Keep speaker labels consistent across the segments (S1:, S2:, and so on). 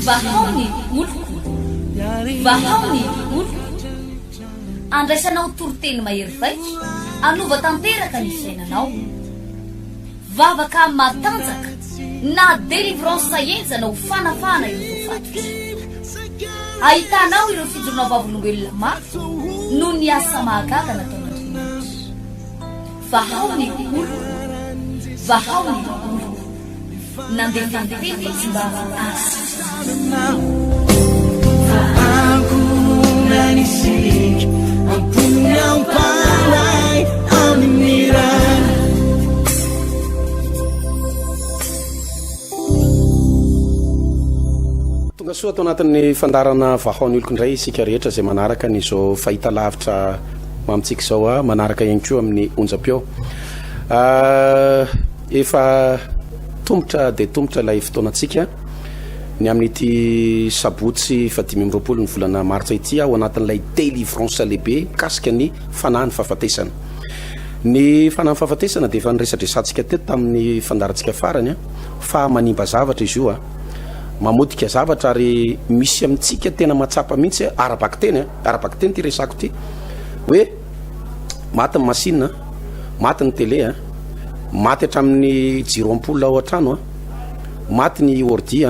S1: Vahao ny oloko, vahao ny oloko. Andraisanao toriteny mahery vaika, hanova tanteraka ny fiainanao. Vavaka matanjaka na délivrance henjana ho fanafahana ireo voafatotra. Ahitanao ireo fijoroana vavolombelona mafy noho ny asa mahagaga nataon'Andriamanitra. Vahao ny oloko, vahao ny oloko. Nandefa ny teny izy mba hahasitrana.
S2: Tonga soa ato anatin'ny fandaharana Vahao ny oloko indray isika rehetra izay manaraka ny izao fahitalavitra mamintsika izao, manaraka ihany koa amin'ny onjam-peo. Efa tomotra dia tomotra ilay fotoanantsika ny amin'ity sabotsy faha 25 ny volana martsa ity ao anatin'ilay délivrance lehibe mikasika ny fanahin'ny fahafatesana. Ny fanahin'ny fahafatesana dia efa niresadresantsika teto tamin'ny fandaharantsika farany fa manimba zavatra izy io, mamotika zavatra ary misy amintsika tena mahatsapa mihitsy ara-bakiteny, ara-bakiteny ity resako ity hoe maty ny machine, maty ny télé, maty hatramin'ny jiro ampoule ao an-trano, maty ny ordi,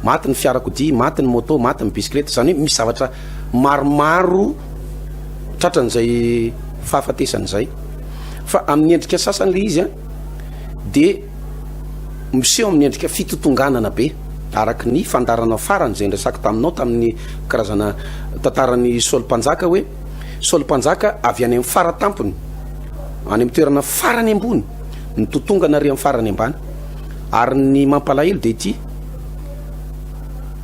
S2: maty ny fiarakodia, maty ny moto, maty ny bisikileta, izany hoe misy zavatra maromaro tratran'izay fahafatesana izay. Fa amin'ny endrika sasany ilay izy dia miseho amin'ny endrika fitotonganana be, araka ny fandaharana farany izay niresako taminao tamin'ny karazana tantaran'i Saoly Mpanjaka hoe Saoly Mpanjaka avy any amin'ny fara tampony, any amin'ny toerana farany ambony, nitotongana ary amin'ny farany ambany. Ary ny mampalahelo dia ity,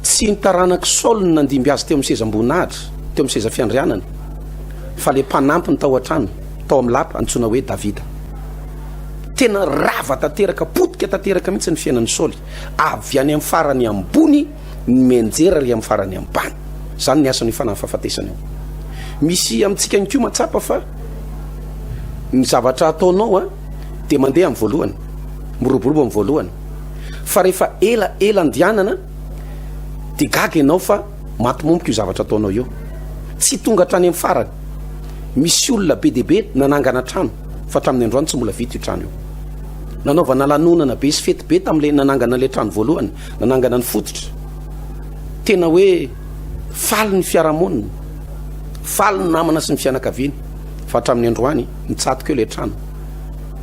S2: tsy ny taranak'i Saoly no nandimby azy teo amin'ny sezam-boninahitra, teo amin'ny seza fiandrianana, fa ilay mpanampiny tao an-trano, tao amin'ny lapa, antsoina hoe Davida. Tena rava tanteraka, potika tanteraka mihitsy ny fiainan'i Saoly, avy any amin'ny farany ambony ny mianjera ary amin'ny farany ambany. Izany ny asan'io fanahy fahafatesana io. Misy amintsika ihany koa mahatsapa fa ny zavatra ataonao a dia mandeha amin'ny voalohany, miroborobo amin'ny voalohany. Fa rehefa ela ela andehanana dia gaga ianao fa maty momboka io zavatra ataonao io. Tsy tonga hatrany amin'ny farany. Misy olona be dia be nanangana trano fa hatramin'ny androany tsy mbola vita io trano io. Nanaovana lanonana be sy fety be tamin'ilay nanangana ilay trano voalohany, nanangana ny fototra. Tena hoe faly ny fiarahamonina, faly ny namana sy ny fianakaviana fa hatramin'ny androany mitsatoka eo ilay trano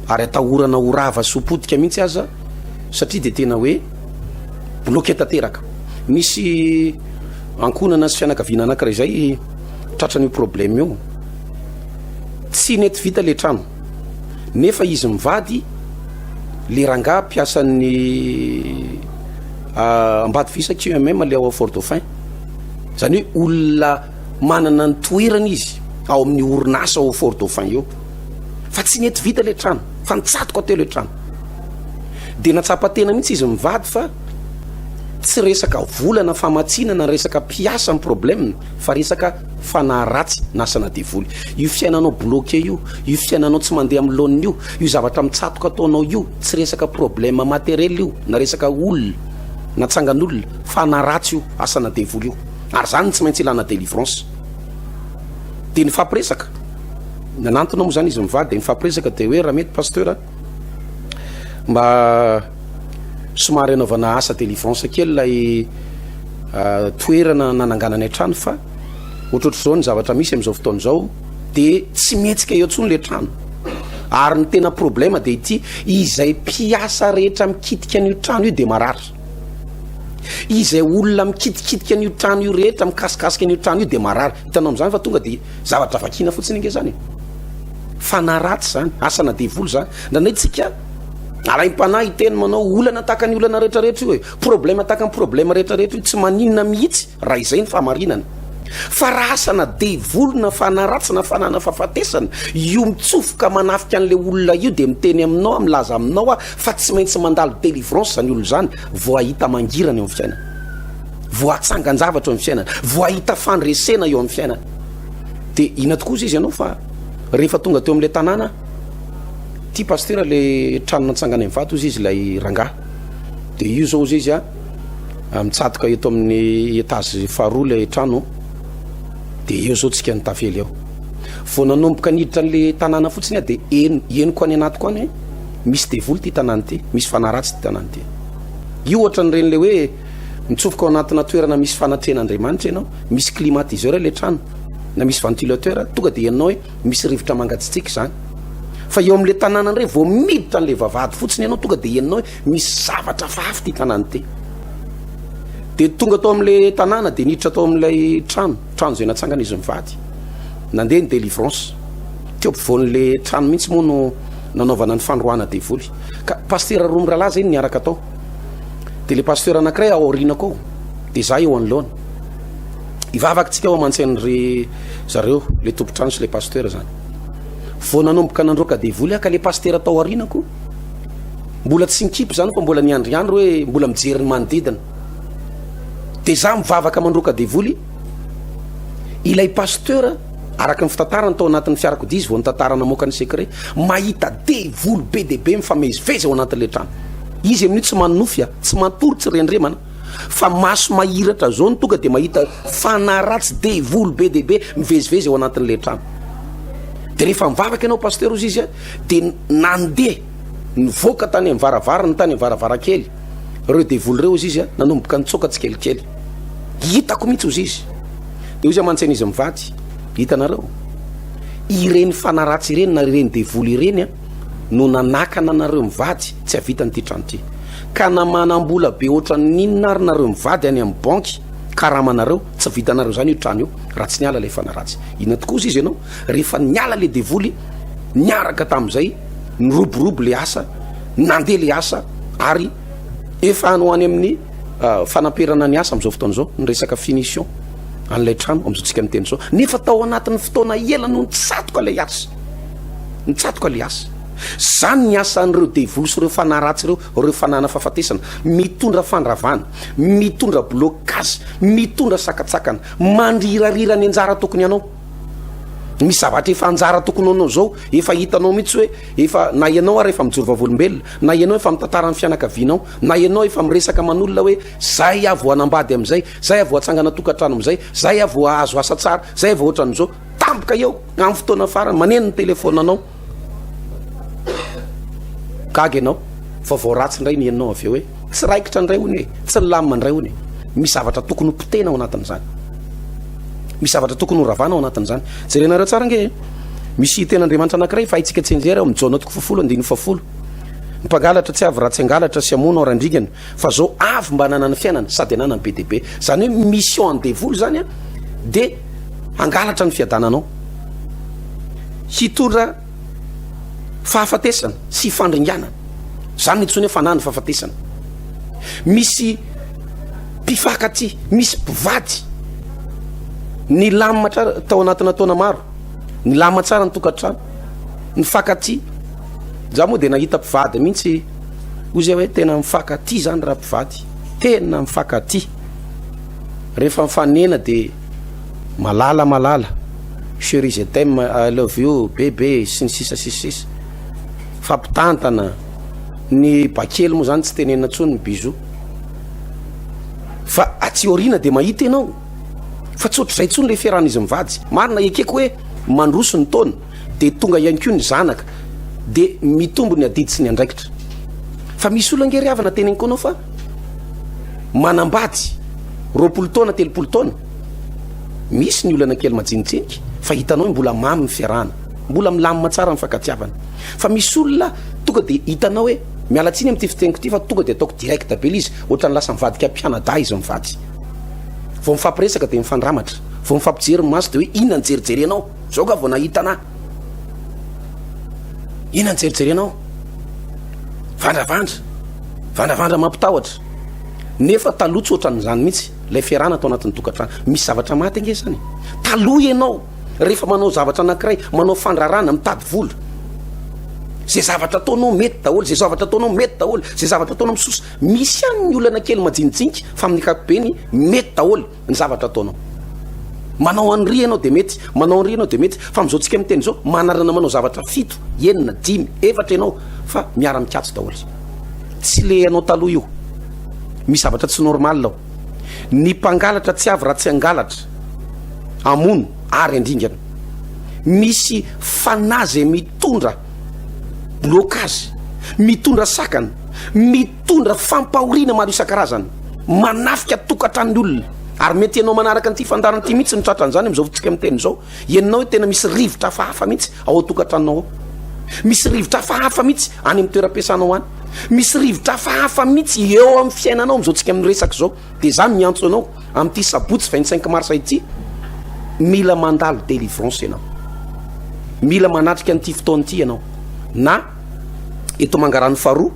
S2: ary atahorana ho rava sy ho potika mihitsy aza satria dia tena hoe bloqué tanteraka. Misy ankohonana sy fianakaviana anankiray izay tratran'io problème io. Tsy nety vita ilay trano nefa izy mivady le rangahy mpiasan'ny Ambatovisy QMM le ao Fort Dauphin. Izany hoe olona manana ny toerany izy ao amin'ny orinasa ao Fort Dauphin io. Fa tsy nety vita le trano, fa nitsatoka teo le trano. Dia natsapa tena mihitsy izy mivady fa tsy resaka vola na famatsiana na resaka mpiasa ny problème fa resaka fanahy ratsy na asana devoly. Io fiainanao bloqué io, io fiainanao tsy mandeha amin'ny laoniny io, io zavatra mitsatoka ataonao io, tsy resaka problème matériel io na resaka olona na tsangan'olona, fanahy ratsy io, asana devoly io. Ary zany no tsy maintsy ilana délivrance. Dia nifampiresaka, nanantona moa zany izy mivady dia nifampiresaka dia hoe raha mety pasteur a, mba somary anaovana asa délivrance kely ilay toerana nanangananay trano fa ohatrohatr'izao ny zavatra misy amin'izao fotoana izao dia tsy mihetsika eo intsony ilay trano. Ary ny tena problème dia ity, izay mpiasa rehetra mikitika an'io trano io dia marary. Izay olona mikitikitika an'io trano io rehetra, mikasikasika an'io trano io dia marary. Hitanao amin'izany fa tonga dia zavatra vakiana fotsiny ange izany e. Fanahy ratsy izany, asana devoly izany. Indraindray tsika alaim-panahy hiteny manao olana tahaka ny olana rehetra rehetra io e, problème tahaka ny problème rehetra rehetra io, tsy maninona mihitsy raha izay ny fahamarinana. Fa raha asana devoly na fanahy ratsy na fanana fahafatesana io mitsofoka manafika an'ilay olona io dia miteny aminao aho, milaza aminao aho fa tsy maintsy mandalo délivrance izany olona izany vao hahita mangirana eo amin'ny fiainana, vao hatsangan-javatra eo amin'ny fiainana, vao hahita fandresena eo amin'ny fiainana. Dia inona tokoa izy ianao fa rehefa tonga teo amin'ilay tanàna, Ty pasitera le trano natsangany amin'ny vato ozy izy ilay rangahy. Dia io zao ozy izy a, mitsatoka eto amin'ny étage faharoa ilay trano, dia eo zao tsika no tavela eo. Vao nanomboka niditra an'le tanàna fotsiny aho dia heno, henoko any anatiko any hoe misy devoly ity tanàna ity, misy fanahy ratsy ity tanàna ity. Io ohatran'ireny le hoe mitsofoka ao anatina toerana misy fanatrehan'Andriamanitra ianao, misy climatiseur ilay trano na misy ventilateur, tonga dia henonao hoe misy rivotra mangatsitsiaka izany. Fa eo amin'ilay tanàna indray vao miditra an'ilay vavahady fotsiny ianao tonga dia henonao hoe misy zavatra hafahafa ity tanàna ity. Dia tonga tao amin'ilay tanàna dia niditra tao amin'ilay trano, trano izay natsangana izy mivady. Nandeha ny délivrance. Teo ampovoan'ilay trano mihitsy moa no nanaovana ny fandroahana devoly. Ka pasitera roa mirahalahy izay no niaraka tao. Dia ilay pasteur anankiray ao aorianako ao, dia izaho eo anoloana. Hivavaka tsika ao aman-tsain'ny zareo, ilay tompon-trano sy ilay pasteur izany. Vao nanomboka nandroaka devoly aho ka ilay pasitera tao aorianako mbola tsy nikipy izany fa mbola niandriandry hoe mbola mijery ny manodidina. Dia izaho mivavaka mandroaka devoly, ilay pasteur araka ny fitantarany tao anatin'ny fiarakodia izy vao nitantara namoaka ny secret, mahita devoly be dia be mifamezivezy ao anatin'ilay trano. Izy amin'io tsy manonofy a, tsy matory, tsy rendremana. Fa maso mahiratra zao no tonga de mahita fanahy ratsy devoly be dia be mivezivezy ao anatin'ilay trano. De rehefa mivavaka ianao pasteur ozy izy a, de nandeha nivoaka tany amin'ny varavarana tany amin'ny varavarankely ireo devoly ireo ozy izy a, nanomboka nitsoaka tsikelikely. Hitako mihitsy ozy izy. De ozy aman-tsaina izy mivady, hitanareo ireny fanahy ratsy ireny na ireny devoly ireny a, no nanakana anareo mivady tsy hahavita an'ity trano ity. Ka na manam-bola be ohatran'ny inona ary nareo mivady any amin'ny banky karamanareo, tsy vitanareo izany io trano io raha tsy niala ilay fanahy ratsy. Inona tokoa ozy izy ianao? Rehefa niala ilay devoly niaraka tamin'izay, niroborobo ilay asa, nandeha ilay asa ary efa any ho any amin'ny fanamperana ny asa amin'izao fotoana izao, ny resaka finition an'ilay trano amin'izao tsika miteny izao. Nefa tao anatin'ny fotoana ela no nitsatoka ilay asa. Nitsatoka ilay asa. Izany ny asan'ireo devoly sy ireo fanahy ratsy ireo, ireo fanahina fahafatesana. Mitondra fandravana, mitondra blocage, mitondra sakatsakana, mandrirarira ny anjara tokony hanao. Misy zavatra efa anjara tokony hanao izao, efa hitanao mihitsy hoe efa na ianao ary efa mijoro vavolombelona, na ianao efa mitantara ny fianakavianao, na ianao efa miresaka aman'olona hoe zay aho vao hanambady amin'izay, zay aho vao hatsangana tokantrano amin'izay, zay aho vao hahazo asa tsara, zay aho vao ohatran'izao. Tampoka eo, amin'ny fotoana farany, maneno ny telefaonanao. Gaga ianao, vaovao ratsy indray ny henonao avy eo hoe tsy raikitra indray hono e, tsy nilamina indray hono e. Misy zavatra tokony ho potehina ao anatin'izany. Misy zavatra tokony ho ravana ao anatin'izany. Jerenareo tsara ange e. Misy tenin'Andriamanitra anankiray efa haintsika tsianjery ao amin'ny Jaona toko fahafolo andininy fahafolo. Ny mpangalatra tsy avy raha tsy hangalatra sy hamono ary handringana. Fa zao avy mba hananany fiainana sady hananany be dia be. Zany hoe mission an'ny devoly zany an, dia hangalatra ny fiadananao. Hitondra fahafatesana sy fandringanana. Zany no antsoina hoe fanahin'ny fahafatesana. Misy mpifankatia, misy mpivady nilamina tsara tao anatina taona maro. Nilamina tsara ny tokantrano, nifankatia. Za moa dia nahita mpivady mihitsy Hoy zay hoe tena mifankatia zany raha mpivady, tena mifankatia. Rehefa mifanena de malala malala, chérie je t'aime, I love you, bebe sy ny sisa sy ny sisa. Fampitantana, ny bakely moa zany tsy tenenina intsony ny bisous. Fa aty aoriana de mahita ianao fa tsy ohatr'izay intsony le fiarahan'izy mivady. Marina ekeko hoe mandroso ny taona. dia tonga ihany koa ny zanaka dia mitombo ny adidy sy ny andraikitra. Fa misy olona ange ry havana teneniko anao fa manambady 20 taona 30 taona misy ny olana kely majinijinika fa hitanao hoe mbola mamy ny fiarahana, mbola milamina tsara ny fankatiavana. Fa misy olona tonga dia hitanao hoe miala tsiny amin'ity fiteniko ity fa tonga dia ataoko direct be ilay izy, ohatran'ny lasa mivadika mpianadahy izy mivady. Vao mifampiresaka dia mifandramatra, vao mifampijery ny maso dia hoe inona no jerijerenao? Zao nga vao nahita anah. Inona ny jerijerenao? Vandravandra. Vandravandra mampitahotra. Nefa taloha tsy ohatran'izany mihitsy ilay fiarahana tao anatin'ny tokantrano. Misy zavatra maty ange izany e. Taloha ianao rehefa manao zavatra anankiray, manao fandrarana, mitady vola. Izay zavatra ataonao mety daholo, izay zavatra ataonao mety daholo, izay zavatra ataonao misosa. Misy ihany ny olana kely majinijinika fa amin'ny ankapobeny mety daholo. ny zavatra ataonao. Manao an'ry ianao dia mety, manao an'ry ianao dia mety, fa amin'izao tsika miteny izao, manarina manao zavatra fito, enina, dimy, efatra ianao fa miara-mikatso daholo. Tsy le ianao taloha io. Misy zavatra tsy normal ao. Ny mpangalatra tsy avy raha tsy hangalatra, hamono ary handringana. Misy fanahy izay mitondra blocage, mitondra sakana, mitondra fampahoriana maro isan-karazany, manafika tokantranon'ny olona. Ary mety ianao manaraka an'ity fandaharana ity mihitsy no tratran'izany amin'izao tsika miteny izao. Henonao hoe tena misy rivotra hafahafa mihitsy ao an-tokantranonao ao. Misy rivotra hafahafa mihitsy any amin'ny toeram-piasanao any. Misy rivotra hafahafa mihitsy eo amin'ny fiainanao amin'izao tsika miresaka izao. Dia za miantso anao amin'ity sabotsy 25 mars ity, mila mandalo délivrance ianao. Mila manatrika an'ity fotoana ity ianao. Na eto Mangarano faharoa,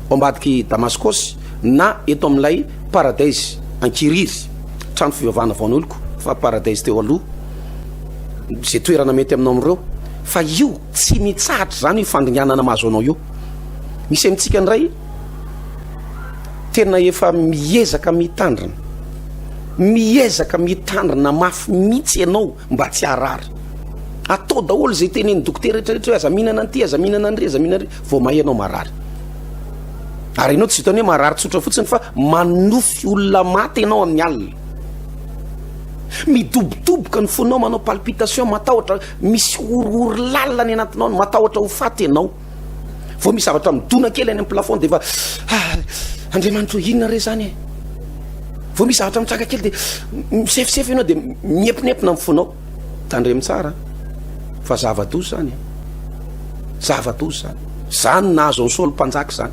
S2: ao ambadiky Damaskosy, na eto amin'ilay Paradise Ankiriry, trano fivavahana vao noloko fa Paradise teo aloha, izay toerana mety aminao amin'ireo. Fa io tsy mitsahatra izany io fandringanana mahazo anao io. Misy amintsika indray tena efa miezaka mitandrina, miezaka mitandrina mafy mihitsy ianao mba tsy harary. Atao daholo izay tenenin'ny dokotera rehetra rehetra hoe aza mihinana an'ity, aza mihinana an'ry, aza mihinana an'ry, vao may ianao marary. Ary ianao tsy vitan'ny hoe marary tsotra fotsiny fa manofy olona maty ianao amin'ny alina. Midobodoboka ny fonao, manao palpitation, matahotra, misy horohoro lalina any anatinao, matahotra ho faty ianao. Vao misy zavatra midona kely any amin'ny plafond dia efa ah, Andriamanitra o, inona re zany e? Vao misy zavatra mitranga kely dia misefosefo ianao dia miemponempona ny fonao. Tandremo tsara fa zava-doza zany e. Zava-doza zany. Zany nahazo an'i Saoly mpanjaka zany.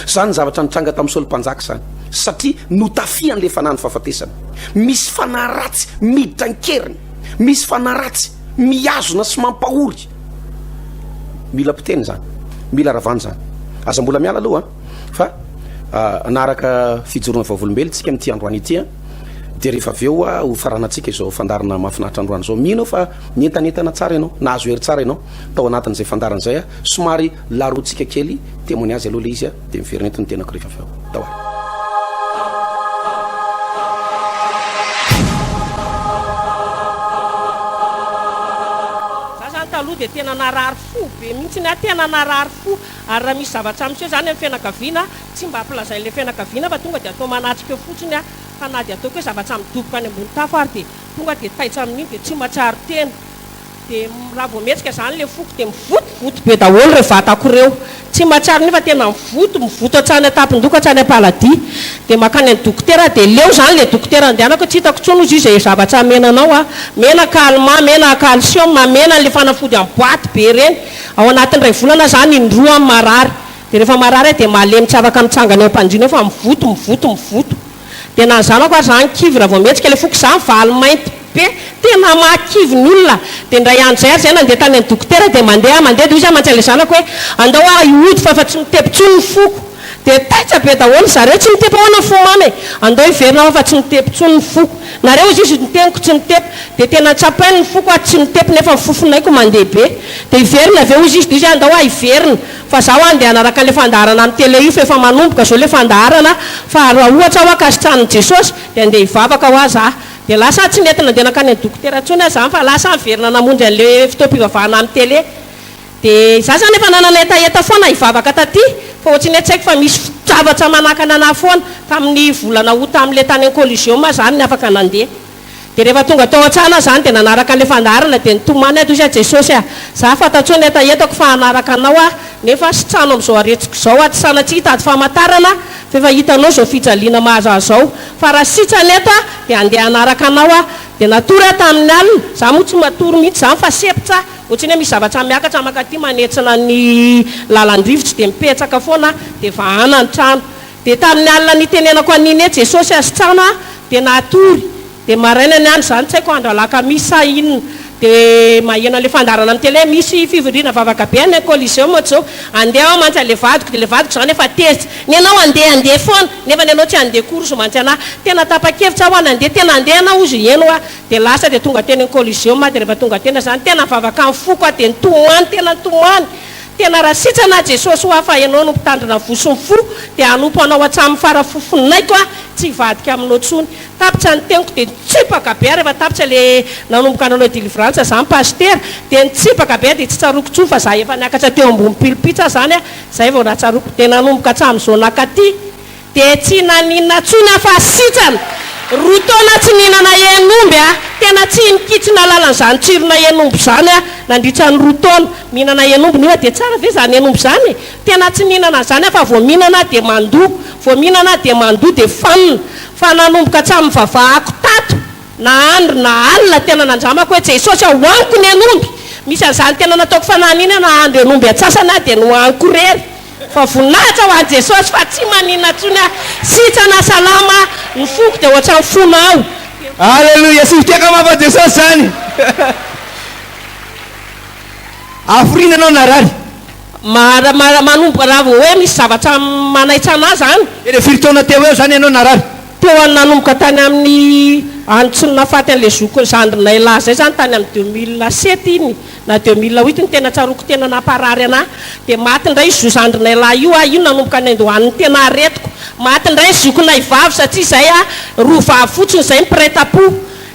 S2: Zany zavatra nitranga tamin'i Saoly mpanjaka zany. Satria notafihan'ilay fanahin'ny fahafatesana. Misy fanahy ratsy miditra an-keriny. Misy fanahy ratsy mihazona sy mampahory. Mila potehina izany. Mila ravana izany. Aza mbola miala aloha fa hanaraka fijoroana vavolombelona tsika amin'ity androany ity. Dia rehefa avy eo ho faranantsika izao fandaharana mahafinaritra androany izao. Mino aho fa nientanentana tsara ianao, nahazo hery tsara ianao tao anatin'izay fandaharana izay. Somary laroantsika kely témoignage aloha ilay izy dia miverina eto ny tenako rehefa avy eo. Tao ary.
S3: Za zany taloha dia tena narary fo be mihitsy aho, tena narary fo, ary raha misy zavatra miseho zany amin'ny fianakaviana, tsy mba ampilazain'ilay fianakaviana fa tonga dia atao manatrika eo fotsiny aho, fa na dia ataoko hoe zavatra midoboka any ambony tafo ary dia tonga dia taitra amin'iny dia tsy mahatsiaro tena. Dia raha vao mihetsika izany ilay foko dia mivotovoto be daholo ireo vatako ireo. Tsy mahatsiaro nefa tena mivoto, mivoto hatrany an-tampon-doha ka hatrany am-paladia. Dia mankany amin'ny dokotera aho dia leo izany ilay dokotera andehanako hoe tsy hitako intsony hozy izy izay zavatra amena anao a. Mena calmant, mena calcium, mena an'ilay fanafody amin'ny boite be ireny. Ao anatin'ny iray volana aho izany indroa aho marary. Dia rehefa marary aho dia malemy tsy afaka mitsangana eo am-pandriana eo fa mivoto, mivoto, mivoto. Dia na ny zanako ary zany kivy raha vao mihetsika ilay foko za mivaly mainty be tena mahakivy ny olona dia indray andro izay ary zay nandeha tany amin'ny dokotera dia mandeha aho mandeha dia hoy za mantsy an'ilay zanako hoe andao aho hihody fa efa tsy mitepo intsony ny foko dia taitra be daholo zareo tsy mitepo ahoana ny fo mamy e andao hiverina aho fa tsy mitepo intsony ny foko nareo hozy izy ny teniko tsy mitepo dia tena tsapainy ny foko aho tsy mitepo nefa ny fofonaiko mandeha be dia hiverina ve hozy izy dia hoy za andao aho hiverina Fa zaho andeha hanaraka an'ilay fandaharana amin'ny télé io fa efa manomboka zao ilay fandaharana fa raha ohatra aho ankasitrahan'i Jesosy dia andeha hivavaka hoa za. Dia lasa aho tsy nety nandeha nankany amin'ny dokotera intsony aho zany fa lasa aho niverina namonjy an'ilay fotoam-pivavahana amin'ny télé. Dia za zany efa nanana hetaheta foana hivavaka taty fa ohatran'ny hoe tsy haiko fa misy zavatra manakana anah foana. Tamin'ny volana aout tamin'ilay tany amin'ny Coliseum aho zany ny afaka nandeha. Dia rehefa tonga tao an-tsahana aho izany dia nanaraka an'ilay fandaharana dia nitomany aho dia hoy izy Jesosy a! za fantatrao ny hetahetako fa hanaraka anao aho nefa sitrano amin'izao aretiko izao aho tsy sanatria hitady famantarana fa efa hitanao izao fijaliana mahazo ahy izao fa raha sitrana eto aho dia handeha hanaraka anao aho dia natory aho tamin'ny alina za moa tsy matory mihitsy izany fa sempotra aho ohatran'ny hoe misy zavatra miakatra mankaty manetsina ny lalan-drivotra dia mipetsaka foana aho dia vahana ny trano Dia tamin'ny alina nitenenako an'iny hoe Jesosy asitrano aho dia natory, dia maraina ny andro izany tsy haiko andro alakamisy sa inona, dia maheno an'ilay fandaharana amin'ny télé misy fivoriana vavaka be any Coliseum ohatr'izao, andeha aho mantsy an'ilay vadiko, dia ilay vadiko izany efa tezitra, ny anao andeha andeha foana, nefa ny anao tsy handeha course mantsy anah, tena tapa-kevitra aho hoa nandeha, tena andeha anao hozy eny hoa, dia lasa dia tonga teny Coliseum aho, dia rehefa tonga teny aho izany tena nivavaka amin'ny foko aho, dia nitomany tena nitomany, Tena raha sitrana aho Jesosy hoa fa Ianao no mpitandrina voa sy ny fo dia hanompo Anao hatramin'ny fara fofonaiko aho tsy hivadika aminao tsony. Tapitra ny teniko dia nitsipaka be aho rehefa tapitra le nanomboka nanao delivrance zany pasitera dia nitsipaka be aho dia tsy tsaroako tsony fa za efa niakatra teo ambony pilipitra aho zany zay vao nahatsaroko dia nanomboka hatramin'izao nakaty. Dia tsy naninona tsony aho fa sitrana. Roa taona tsy nihinana hen'omby aho. Tena tsy nikitsy nahalala an'izany tsirona hen'omby izany aho nandritra ny roa taona. Mihinana hen'omby nefa dia tsara ve izany hen'omby izany e? Tena tsy mihinana an'izany aho fa vao mihinana aho dia mandoa. Vao mihinana aho dia mandoa dia fanina. Fa nanomboka hatramin'ny nivavahako tato na andro na alina tena nandramako hoe Jesosy a hohaniko ny hen'omby. Misy an'izany tena nataoko fanahy an'iny aho nahandro hen'omby antsasany aho dia nohaniko irery. Fa voninahitra ho an'i Jesosy fa tsy maninona intsony aho, sitrana salama ny foko dia ohatran'ny fonao.
S4: Aleloia! Asio tehaka mafy an'i Jesosy zany! Hafiriana ianao narary?
S3: Mara, mara, manomboka raha vao hoe misy zavatra manaitra anah zany.
S4: Eny e, firy taona teo eo zany ianao narary?
S3: Teo an nanomboka tany amin'ny andro tsy nahafaty an'ilay zokiny zandrinay lahy zay zany tany amin'ny 2007 iny. Na 2008 no tena tsaroako tena namparary anah. Dia maty indray io zo zandrinay lahy io ah, io nanomboka niandohan'ny tena aretiko. Maty indray ny zokinay vavy satria izay ah roa vavy fotsiny izay mpiray tampo.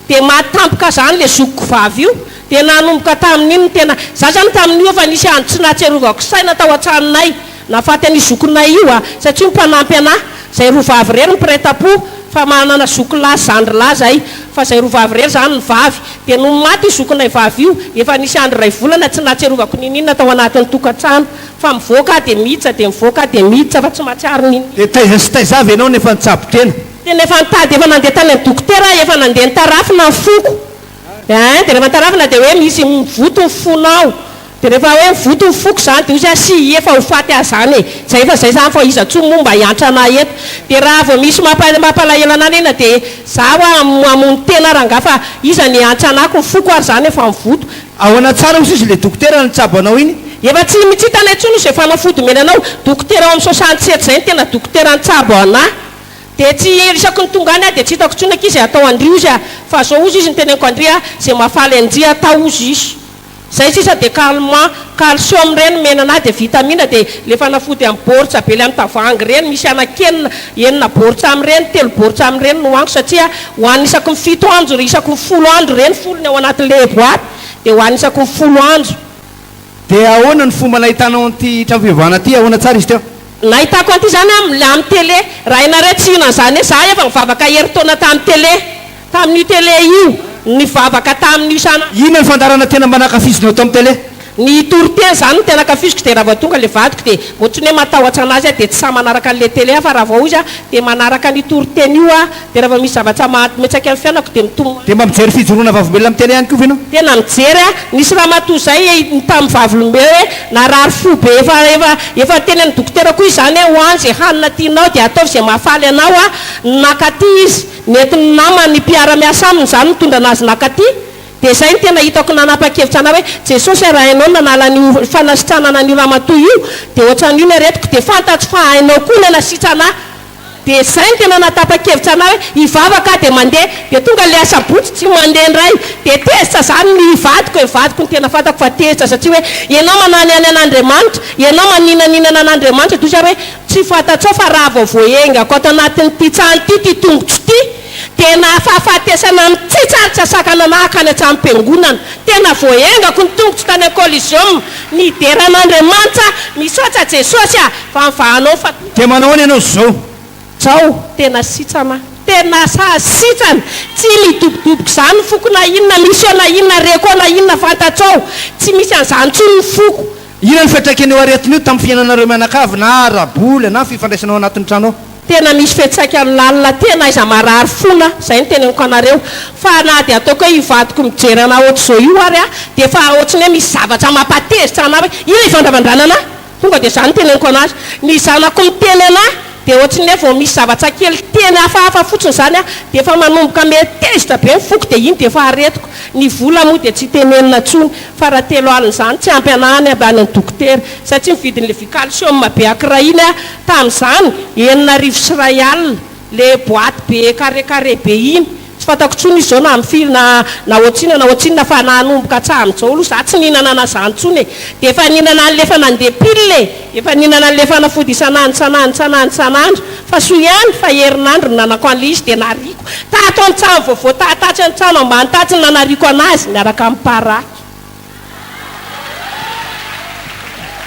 S3: Dia maty tampoka zany le zokiko vavy io. Dia nanomboka tamin'iny no tena, za zany tamin'io efa nisy andro tsy nahatsiarovako saina tao an-tranonay. Nahafaty an'io zokinay io ah, satria io mpanampy anah. Zay roa vavy irery mpiray tampo fa manana zoky lahy sy zandry lahy zay fa zay roa vavy irery zany ny vavy dia nony maty io zokinay vavy io efa nisy andro iray volana tsy nahatsiarovako niniana tao anatin'ny tokantrano fa mivoaka aho dia miditra dia mivoaka aho dia miditra fa tsy mahatsiaro niniana.
S4: Dia taiza sy taiza avy ianao no efa nitsabo tena?
S3: Tena efa nitady efa nandeha tany amin'ny dokotera aho efa nandeha nitarafina ny foko ein dia rehefa nitarafina dia hoe misy mivoto ny fonao Dia rehefa hoe mivoto ny foko izany dia hozy aho si efa ho faty aho izany e! Zay efa zay izany fa iza intsony moa mba hiantra anah eto. Dia raha vao misy mampalahelo anah nena dia za hoa hamono tena rangaha fa iza ny hiantra anah ko ny foko ary izany efa mivoto.
S4: Ahoana tsara hozy izy le dokotera nitsabo anao iny?
S3: Efa tsy mitsitana intsony hozy izay fanafody omena anao. Dokotera ao amin'ny 67 izay no tena dokotera nitsabo anah. Dia tsy isaky ny tonga any aho dia tsy hitako intsony akia izay atao an-dry hozy ah. Fa zao hozy izy no teneniko an-dry ah, izay mahafaly an-dry atao hozy izy. Zay sisa de calmant, calcium reny omena anah de vitamine de le fanafody am baoritra be le am tavoahangy reny misy anaky enina, enina baoritra amreny, telo baoritra amreny no hoaniko satria hoanina isaky ny fito andro isaky ny folo andro reny, folo ny ao anatinle boite de hoanina isaky ny folo andro.
S4: Dia ahoana ny fomba nahitanao an'ity trano fivavahana ity? Ahoana tsara izy teo?
S3: Nahitako an'ity zany am am télé, raha hainareo tsy hino an'zany hoe za efa nivavaka herintaona tam télé. Tamin'io télé io, nivavaka tamin'io isan'andro.
S4: Inona ny fandaharana tena mba nankafizinao tao amin'ny télé?
S3: Ny toriteny izany no tena ankafiziko dia raha vao tonga ilay vadiko dia ohatran'ny hoe matahotra an'azy aho dia tsy sahy manaraka an'ilay télé aho fa raha vao izy aho dia manaraka an'io toriteny io aho dia raha vao misy zavatra mahatmetsaka amin'ny fiainako dia mitomany.
S4: Dia mba mijery fijoroana vavolombelona amin'ny télé ihany koa ve ianao?
S3: Tena mijery aho. Nisy ramatoa izay tamin'ny vavolombelo hoe narary fo be efa efa efa niteny an'ny dokotera koa izany hoe hoano izay hanina tianao dia ataovy izay mahafaly anao aho. Nakaty izy. Nentin'ny namany mpiara-miasa aminy izany nitondra anazy nakaty, dia izay no tena hitako nanapa-kevitra anah hoe Jesosy a raha hainao ny nanala an'io fanasitranana an'io ramatoa io dia ohatran'io ny aretiko dia fantatro fa hainao koa ny hanasitrana ahy, dia izay no tena nahatapa-kevitra anah hoe hivavaka aho dia mandeha, dia tonga ilay asabotsy tsy mandeha indray, dia tezitra izany ny vadiko e, ny vadiko no tena fantako fa tezitra satria hoe ianao mananiany an'Andriamanitra, ianao maninaninana an'Andriamanitra, dia hoy izy hoe Tsy fantatrao fa raha vao voaengako ato anatin'ity trano ity ity tongotro ity, dia nahafahafatesana mitsitsy ary tsy asakana anah hankany an-tranom-piangonana. Tena voaengako ny tongotro tany an-Coliseum. Nidera an'Andriamanitra aho. Misaotra Jesosy ah! Fa mivahanao fa.
S4: Dia manao ahoana ianao zao?
S3: Zao, tena sitrana aho. Tena sazy sitrana. Tsy midobodoboka izany ny foko na inona misy eo na inona reko eo na inona fantatrao. Tsy misy an'izany intsony ny foko.
S4: Inona no fiantraikan'io aretina io tamin'ny fiainanareo mianakavy na ara-bola na fifandraisana ao anatin'ny trano ao?
S3: Tena misy fiantraikany lalina tena aiza marary fona zay no teneniko anareo fa na dia ataoko hoe io vadiko mijery anah ohatr'izao io ary ah dia efa ohatran'ny hoe misy zavatra mampatezitra anah hoe ina ivandravandranana ahy tonga dia zany no teneniko anazy ny zanako miteny anah dia ohatran'ny hoe vao misy zavatra kely teny hafahafa fotsiny zany ah dia efa manomboka me tezitra be ny foko dia iny dia efa aretiko ny vola moa dia tsy tenenina intsony Fa raha 30 izany tsy ampy anah any avy any ny dokotera satria ny vidin'le vy calcium be ankiray iny ah tamin'izany 1006 le boite be carré carré be iny tsy fantako intsony izy zao na amin'ny firy na na ohatrinona na ohatrinona fa nanomboka hatramin'izao aloha za tsy nihinana an'izany intsony e dia efa nihinana an'le efa nandeha pile e efa nihinana an'le fanafody isan'andro isan'andro isan'andro isan'andro fa soa ihany fa herinandro no nanako an'le izy dia nariako Tato an-trano vaovao tato tatsy an-trano ambany tatsy no nanariako anazy niaraka amin'ny paraky.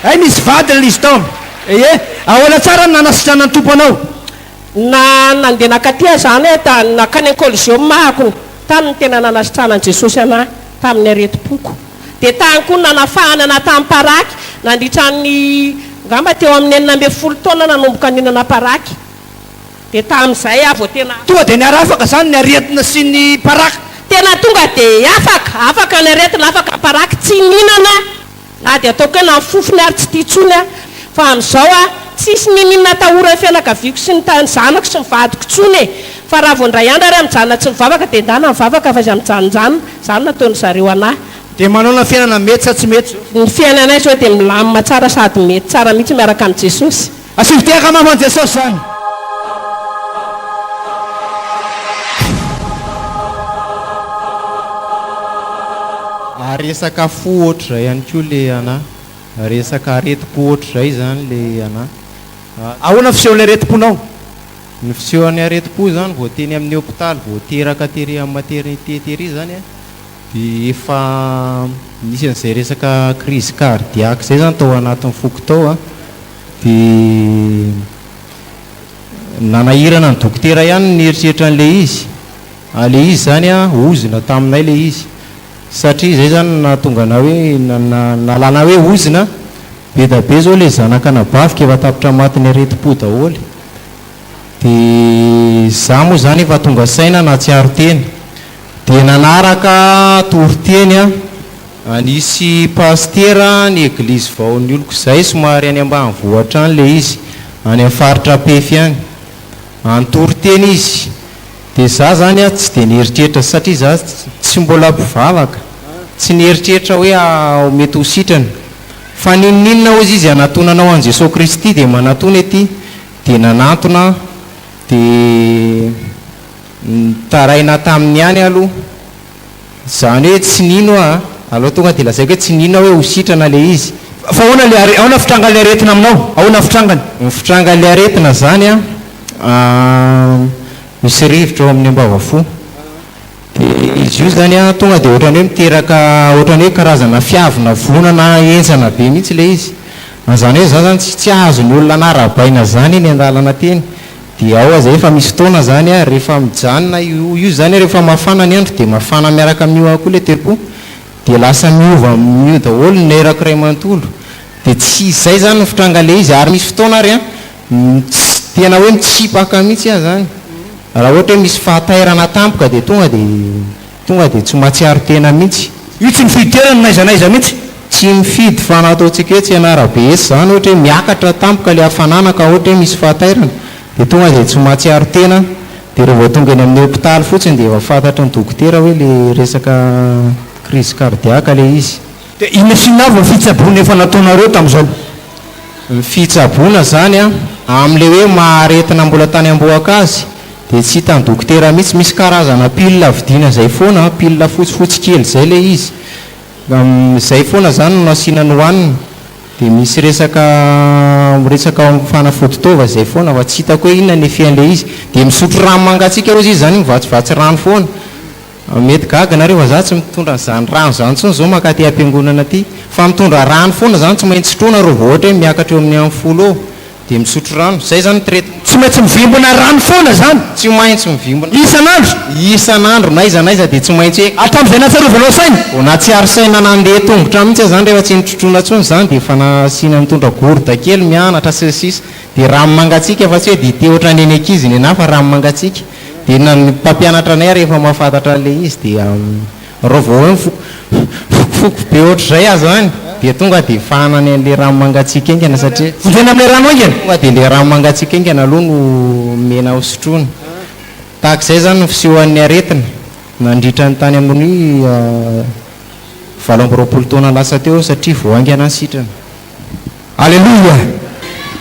S4: Hay misy vadiny ilay izy tao. Ee, ahoana tsara no nanasitranan'ny Tompo anao?
S3: Na nandeha nankaty aza zany aho da nankany am coliseum ahako, tany no tena nanasitranan'i Jesosy anah tamin'ny aretim-poko. Dia tany koa no nanafahany anah tamin'ny paraky nandritra ny angamba teo amin'ny 16 taona nanomboka nihinana paraky. Dia tamin'izay aho vao tena.
S4: Tonga dia niara-afaka izany ny aretina sy ny paraky?
S3: Tena tonga dia afaka, afaka ny aretina, afaka ny paraky, tsy nihinana. Na dia ataoko hoe na ny fofony ary tsy tia intsony aho, fa amin'izao aho tsisy n'inon'inona atahoran'ny fianakaviako sy ny ny zanako sy ny vadiko intsony e! Fa raha vao indray andro ary aho mijanona tsy mivavaka dia ndana mivavaka fa izay mijanonjanona, izany no ataon'ny zareo anah.
S4: Dia manaona fiainana mety sa tsy mety
S3: zao? Ny fiainanay izao dia milamina tsara sady mety tsara mihitsy miaraka amin'i Jesosy.
S4: Asio tehaka mafy an'i Jesosy zany.
S5: Resaka fo ohatr'izay ihany koa le anà. Resaka aretim-po ohatr'izay izany le anà.
S4: Ahoana fisehon'ny aretim-ponao?
S5: Ny fisehon'ny aretim-po izany vao teny amin'ny hopitaly vao teraka tery amin'ny maternité tery izany dia efa nisy an'izay resaka crise cardiaque izay izany tao anatin'ny foko tao an. Dia nanahirana ny dokotera ihany ny nieritreritra an'ilay izy. Ilay izy izany an, ozona taminay ilay izy. Satria izay izany no nahatonga anah hoe, nahalana hoe ozona, be da be izao ilay zanak'anabaviko efa tapitra matin'ny aretim-po daholo. Dia izaho moa izany efa tonga saina nahatsiaro tena. Dia nanaraka toriteny aho. Nisy pasitera ny eglizy vao ny oloko izay somary any ambanivohitra any ilay izy, any amin'ny faritra Ampefy any. Nitory teny izy. Dia za zany an tsy dia nieritreritra satria za tsy mbola mpivavaka. Tsy nieritreritra hoe aho mety ho sitrana. Fa n'inon'inona hozy izy hanatonanao an'i Jesoa Kristy dia manatona ety. Dia nanantona aho. Dia nitaraina taminy ihany aloha. Izany hoe tsy nino aho a! Aleo tonga dia lazaiko hoe tsy nino aho hoe ho sitrana ilay izy.
S4: Fa ahoana ilay are, ahoana fitrangan'ilay aretina aminao? Ahoana fitrangany?
S5: Ny fitrangan'ilay aretina izany an, misy rivotra ao amin'ny ambavafo. Dia izy io izany an, tonga dia ohatran'ny hoe miteraka ohatran'ny hoe karazana fiavonavonana henjana be mihitsy ilay izy. Izany hoe izaho izany tsy azon'ny olona narahabaina izany eny an-dalana teny. Dia ao aza efa misy fotoana zany a, rehefa mijanona io, io zany rehefa mafana ny andro dia mafana miaraka amin'io ihany koa ilay toe-po, dia lasa miova amin'io daholo ny nerako iray manontolo, dia tsy izay zany ny fitrangan'ilay izy, ary misy fotoana ary an, mits- tena hoe mitsipaka mihitsy aho zany, raha ohatra hoe misy fahatairana tampoka dia tonga dia. Tonga dia tsy mahatsiaro tena mihitsy.
S4: Io tsy mifidy toerana n'aiza n'aiza mihitsy.
S5: Tsy mifidy fa na ataontsika hoe tsy an'arabe etsy izany ohatra hoe miakatra tampoka ilay hafanana ka ohatra hoe misy fahatairana dia tonga dia tsy mahatsiaro tena dia raha vao tonga eny amin'ny hopitaly fotsiny dia efa fantatry ny dokotera hoe ilay resaka crise cardiaque ilay izy.
S4: Dia inona sy inona avy ny fitsaboana efa nataonareo tamin'izao?
S5: Ny fitsaboana izany an, amin'ilay hoe maha aretina mbola tany am-bohoka azy Dia tsy hitan'ny dokotera mihitsy, misy karazana pile vidiana izay foana an, pile fotsifotsy kely izay ilay izy, izay foana izany no nasiana nohanina, dia misy resaka resaka fanafody taova izay foana fa tsy hitako hoe inona ny effet an'ilay izy, dia misotro rano mangatsiaka hozy izy izany mivatsivatsy rano foana. Mety gaga nareo fa za tsy mitondra an'izany rano izany intsony zao mankaty am-piangonana aty fa mitondra rano foana zany tsy maintsy sotroina reo vao ohatra hoe miakatra eo amin'ny amin'ny folo eo dia misotro rano zay zany ny traitement.
S4: Tsy maintsy mivimbina rano foana zany?
S5: Tsy maintsy mivimbina.
S4: Isan'andro?
S5: Isan'andro n'aiza n'aiza dia tsy maintsy hoe.
S4: Hatramin'izay nahatsiarovanao saina?
S5: Vao nahatsiaro saina nandeha tongotra mihitsy aho zany rehefa tsy nitrotroina intsony zany dia efa nasiana nitondra gourde kely mianatra sy ny sisa dia rano mangatsiaka fa tsy hoe dite ohatran'ny eny ankizy ny anah fa rano mangatsiaka. Dia na ny mpampianatra anay ary efa mahafantatra an'ilay izy dia raha vao hoe mifokofokofokofoky be ohatr'izay aho izany dia tonga dia fahanany an'ilay rano mangatsiaka haingana satria
S4: Vonjena amin'ilay rano haingana?
S5: Tonga dia ilay rano mangatsiaka haingana aloha no omena hosotroina. Tahaka izay izany ny fisehoan'ny aretina nandritra ny tany amin'ny 28 taona lasa teo satria vao haingana ny sitrana.
S4: Aleloia!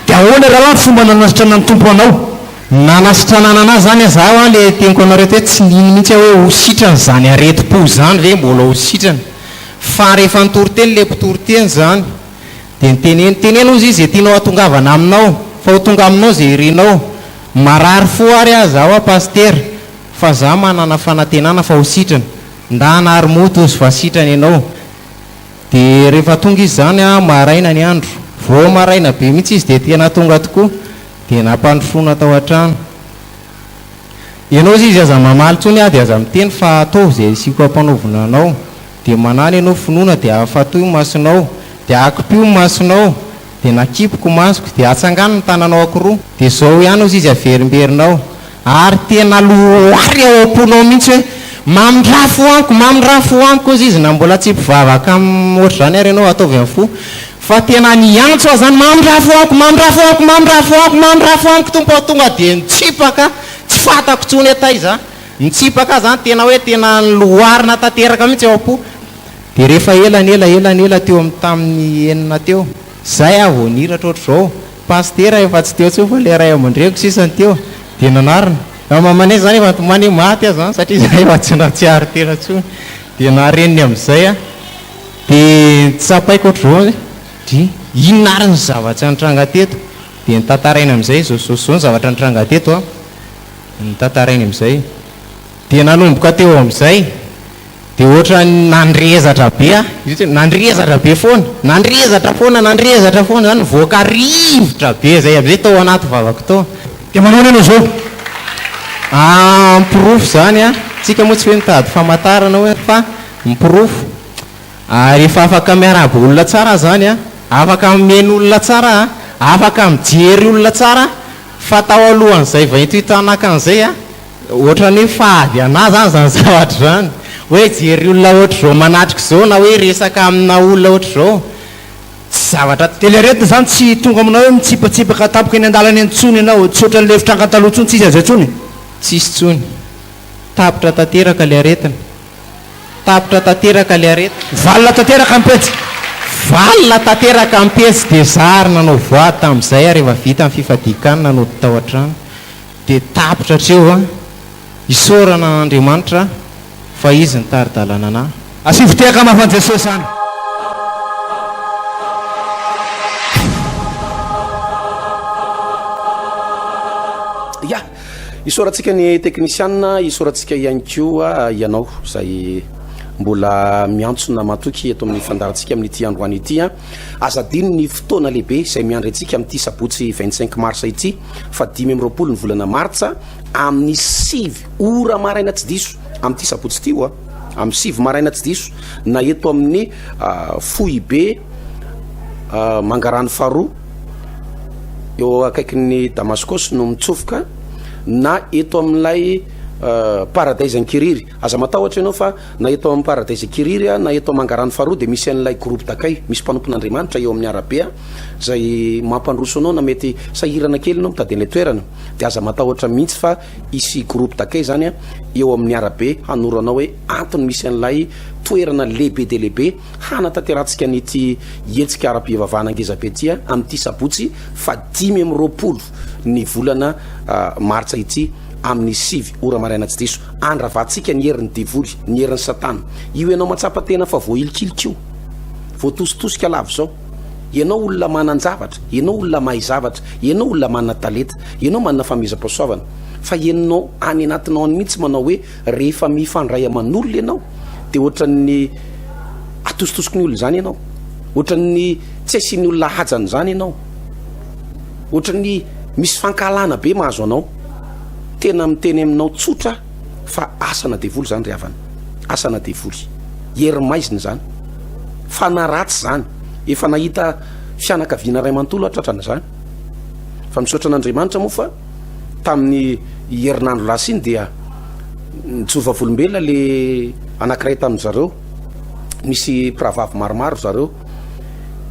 S4: Dia ahoana rahalahy ny fomba nanasitranan'ny Tompo anao?
S5: Nanasitranana anah zany an, zaho an le teniko anareo teo tsy nino mihitsy aho hoe ho sitrana zany aretim-po zany ve mbola ho sitrana, fa rehefa nitory teny le mpitory teny zany de niteneno, teneno hozy izy ze tianao hatongavana aminao fa ho tonga aminao ze irinao, marary fo ary aho zaho an pasitera fa za manana fanantenana fa ho sitrana, ndana ary mody hozy fa sitrana ianao, Dia rehefa tonga izy izany an, maraina ny andro. Vao maraina be mihitsy izy dia tena tonga tokoa. Dia nampandrosoana tao an-trano. Ianao hozy izy aza mamaly intsony aho dia aza miteny fa ataovy izay asiako ampanaovina anao. Dia manana ianao finoana dia afatoy ny masonao, dia akipio ny masonao, dia nakipiko masoko, dia atsangano ny tananao ankiroa. Dia izao ihany hozy izy averimberinao, ary tena loary ao am-ponao mihitsy hoe, mamindrà fo amiko, mamindrà fo amiko hozy izy, na mbola tsy mpivavaka am ohatr'izany ary ianao, ataovy amin'ny fo, fa tena niantso aho izany, mamindrà fo amiko, mamindrà fo amiko, mamindrà fo amiko, mamindrà fo amiko Tompo aho, tonga dia nitsipaka, tsy fantako intsony hoe taiza aho. Nitsipaka ahy zany, tena hoe tena niloarina tanteraka mihitsy ao am-po. Dia rehefa ela ny ela, ela ny ela teo amin'ny tamin'ny enina teo, zay aho vao nihiratra ohatr'izao, Pasitera efa tsy teo intsony fa ilay ray aman-dreniko sisa no teo, dia nanarina. Fa mamanay zany efa nitomany hoe maty aho zany satria za efa tsy nahatsiaro tena intsony. Dia nareniny amin'izay aho, dia tsapaiko ohatr'izao hoe, dry, inona ary ny zavatra nitranga teto? Dia notantaraina amin'izay, izao sy izao sy izao ny zavatra nitranga teto an. Notantarainy amin'izay. Dia nanomboka teo amin'izay, dia ohatran'ny nandrezatra be aho. Nandrezatra be foana, nandrezatra foana, nandrezatra foana izany, nivoaka rivotra be izay amin'izay tao anaty vavako tao.
S4: Dia manao ahoana ianao izao?
S5: Ah, ny porofo izany an, tsika moa tsy hoe mitady famantarana hoe fa ny porofo, ary efa afaka miarahaba olona tsara aho izany an, afaka mihaino olona tsara aho, afaka mijery olona tsara aho, Fa tao alohan'izay 28 ans nakan'izay a, ohatran'ny hoe fady anah zany zany zavatra zany, hoe hijery olona ohatr'izao manatrika izao na hoe hiresaka amina olona ohatr'izao, tsy zavatra.
S4: Dia ilay aretina zany tsy tonga aminao hoe mitsipatsipaka tampoka eny an-dalana eny intsony ianao, tsy ohatran'ilay fitranga taloha intsony, tsisy an'izay intsony?
S5: Tsisy intsony. Tapitra tanteraka ilay aretina. Tapitra tanteraka le aretina.
S4: Valina tanteraka ny pejy.
S5: Valina tanteraka ny pejy dia za ary nanao voady tamin'izay ary efa vita ny fifadian-kanina nody tao an-trano dia tapitra hatreo an! Isaorana an'Andriamanitra fa Izy nitari-dalana anah.
S4: Asivo tehaka mafy an'i Jesosy any.
S2: Ya! Isaorantsika ny teknisianina, isaorantsika ihany koa ianao izay mbola miantsona matoky eto amin'ny fandaharantsika amin'ity androany ity. Aza adino ny fotoana lehibe izay miandry antsika amin'ity sabotsy 25 mars ity fa 25 ny volana martsa amin'ny 9 ora maraina tsy diso amin'ity sabotsy ity oa amin'ny 9 maraina tsy diso na eto amin'ny foibe Mangarano faharoa eo akaikin'ny Damaskosy no mitsofoka na eto amin'ilay Paradise Ankiriry. Aza matahotra ianao fa na eto amin'ny Paradise Ankiriry na eto Mangarano faharoa dia misy an'ilay groupe d'accueil, misy mpanompon'Andriamanitra eo amin'ny arabe izay mampandroso anao na mety sahirana kely ianao mitady an'ilay toerana dia aza matahotra mihitsy fa hisy groupe d'accueil izany eo amin'ny arabe hanoro anao hoe antony misy an'ilay toerana lehibe dia lehibe Hanatanterahantsika an'ity hetsika ara-pivavahana ngezabe ity amin'ity sabotsy faha 25 ny volana martsa ity amin'ny 9 ora maraina tsy diso. Andravantsika ny herin'ny devoly, ny herin'ny satana. Io ianao mahatsapa tena fa voahilikilika io, voatositosika lava izao. Ianao olona manan-javatra, ianao olona mahay zavatra, ianao olona manana talenta, ianao manana fanomezam-pahasoavana. Fa ianao any anatinao any mihitsy manao hoe rehefa mifandray aman'olona ianao dia ohatran'ny atositosiky ny olona izany ianao, ohatran'ny tsy asian'ny olona hajany izany ianao, ohatran'ny misy fankahalana be mahazo anao. Tena miteny aminao tsotra aho fa asana devoly izany ry havana, asana devoly, hery maizina izany, fanahy ratsy izany, efa nahita fianakaviana iray manontolo aho tratran'izany. Fa misaotra an'Andriamanitra moa fa tamin'ny herinandro lasa iny dia nijoro vavolombelona le anankiray tamin-dry zareo, misy mpirahavavy maromaro ry zareo,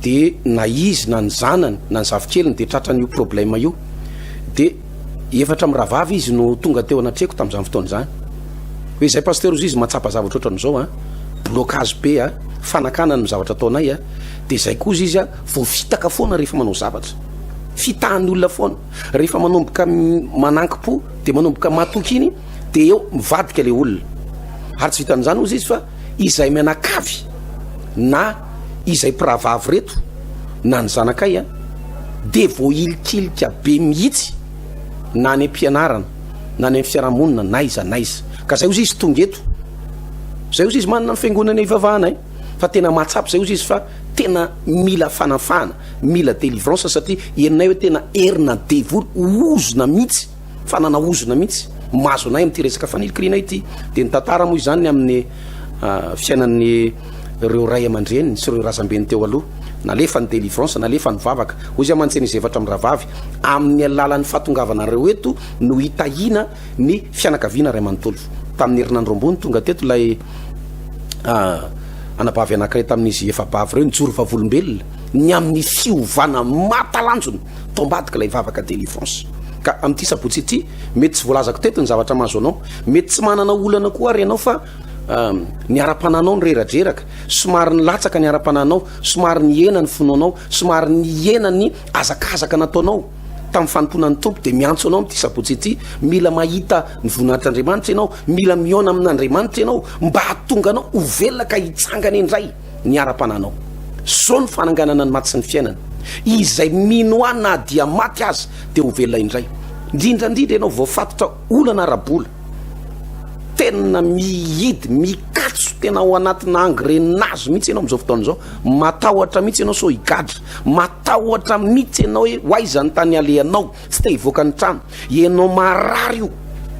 S2: de na izy na ny zanany na ny zafikeliny de tratran'io problème io, de efatra mirahavavy izy no tonga teo anatreko tamin'izany fotoana izany, hoe zay pasteur ozy izy mahatsapa zavatra ohatran'izao an, blocage be an, fanakanana ny zavatra ataonay an, de zay koa ozy izy an, voafitaka foana rehefa manao zavatra, fitahan'ny olona foana. Rehefa manomboka manankim-po dia manomboka matoky iny dia eo mivadika ilay olona. Ary tsy vitan'izany hozy izy fa izay mianakavy na izay mpirahavavy ireto na ny zanakay a dia voahilikilika be mihitsy na any am-pianarana na any amin'ny fiarahamonina n'aiza n'aiza. Ka zay hozy izy tonga eto. Zay hozy izy manana ny fiangonana ivavahanay fa tena mahatsapa zay hozy izy fa tena mila fanafahana. Mila délivrance satria henonay hoe tena herina devoly ozona mihitsy, fanana ozona mihitsy. mahazo anay amin'ity resaka fanilikiliana ity. Dia nitantara moa izany ny amin'ny fiainan'ny ireo ray aman-dreniny sy ireo razambeny teo aloha. Nalefa ny délivrance, nalefa ny vavaka. Hoy izy aman-tsena izy efatra mirahavavy, amin'ny alalan'ny fahatongavanareo eto no hitahiana ny fianakaviana iray manontolo. Tamin'ny herinandro ambony tonga teto ilay anabavy anankiray tamin'izy efa-bavy ireo nijoro vavolombelona ny amin'ny fiovana mahatalanjona tao ambadika ilay vavaka délivrance. Ka amin'ity sabotsy ity, mety tsy voalazako teto ny zavatra mahazo anao, mety tsy manana olana koa ary ianao fa ny ara-panahinao nireradreraka, somary nilatsaka ny ara-panahinao, somary nihena ny finoanao, somary nihena ny hazakazaka nataonao tamin'ny fanompoana ny Tompo, dia miantso anao amin'ity sabotsy ity, mila mahita ny voninahitr'Andriamanitra ianao, mila mihaona amin'Andriamanitra ianao mba hahatonga anao ho velona ka hitsangana indray ny ara-panahinao. Izao no fananganana ny maty sy ny fiainana. Izay mino ahy na dia maty aza dia ho velona indray. Indrindra indrindra ianao voafatotra olana ara-bola. Tena mihidy, mikatso, tena ao anatina engrenage mihitsy ianao amin'izao fotoana izao. Matahotra mihitsy ianao sao higadra. Matahotra mihitsy ianao hoe ho aiza ny tany alehanao, tsy te hivoaka ny trano. Ianao marary io,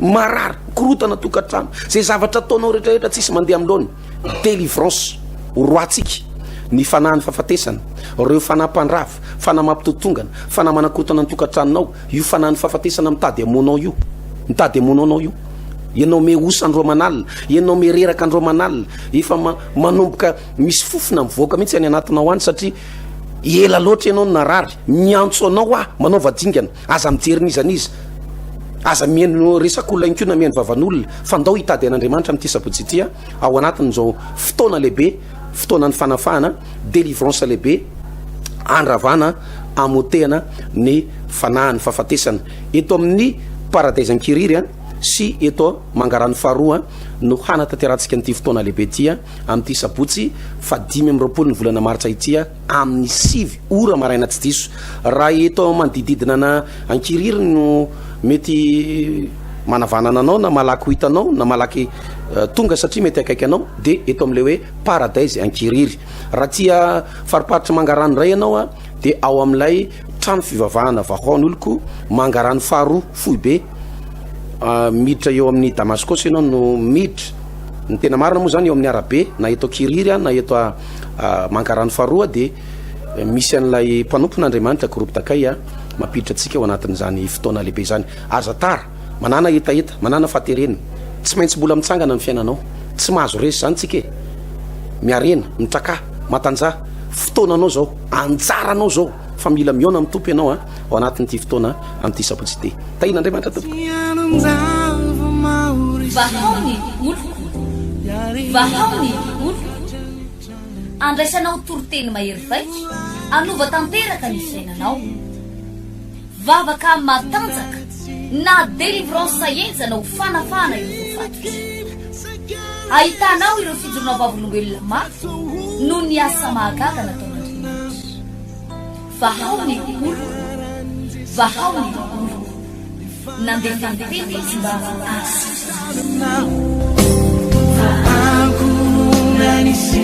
S2: marary, mikorotana tokantrano. Izay zavatra ataonao rehetra rehetra tsisy mandeha amin'ny laoniny. Délivrance, horoatsika ny fanahin'ny fahafatesana, ireo fanahy mpandrava, fanahy mampitotongana, fanahy manakorontana ny tokantranonao, Io fanahin'ny fahafatesana mitady hamono anao io. Mitady hamono anao io. Ianao me osa andro aman'alina, ianao me reraka andro aman'alina, efa manomboka misy fofona mivoaka mihitsy any anatinao any satria ela loatra ianao no narary. Miantso anao aho, manaova dingana, aza mijery n'iza n'iza. Aza mihaino resak'olona ihany koa na mihaino vavan'olona fa ndao hitady an'Andriamanitra amin'ity sabotsy ity ao anatin'izao fotoana lehibe, fotoanan'ny fanafahana. Délivrance lehibe andravana amotehana ny fanahin'ny fahafatesana eto amin'ny Paradise Ankiriry sy eto Mangarano faharoa no hanatanterahantsika an'ity fotoana lehibe ity amin'ity sabotsy faha 25 ny volana martsa ity amin'ny 9 ora maraina tsy diso. Raha eto manodididina ana Ankiriry no mety manavanana anao na malaky ho hitanao na malaky tonga satria mety akaiky anao dia eto amin'ilay hoe Paradise Ankiriry. Raha tia fariparitry Mangarano indray ianao a, dia ao amin'ilay trano fivavahana Vahao oloko Mangarano faharoa foibe miditra eo amin'ny Damaskosy ianao no miditra. Ny tena marina moa izany eo amin'ny arabe na eto Ankiriry na eto Mangarano faharoa dia misy an'ilay mpanompon'Andriamanitra Groupe Takay mampiditra antsika ao anatin'izany fotoana lehibe izany. Aza tara. Manàna hetaheta, manàna fahaterena. Tsy maintsy mbola mitsangana ny fiainanao. Tsy mahazo resy izany tsika e. Miarena, mitrakà, matanjaha. Fotoananao izao, anjaranao izao fa mila mihaona amin'ny Tompo ianao ao anatin'ity fotoana amin'ity sabotsy ity. Tahian'Andriamanitra tompoko.
S1: Vahao ny oloko, vahao ny oloko. Andraisanao toriteny mahery vaika, hanova tanteraka ny fiainanao. Vavaka matanjaka na délivrance henjana ho fanafahana ireo voafatotra. Ahitanao ireo fijoroana vavolombelona mafy noho ny asa mahagaga nataon'Andriamanitra. Vahao ny oloko, vahao ny oloko. Nandefa ny teny izy mba hahasitrana azy.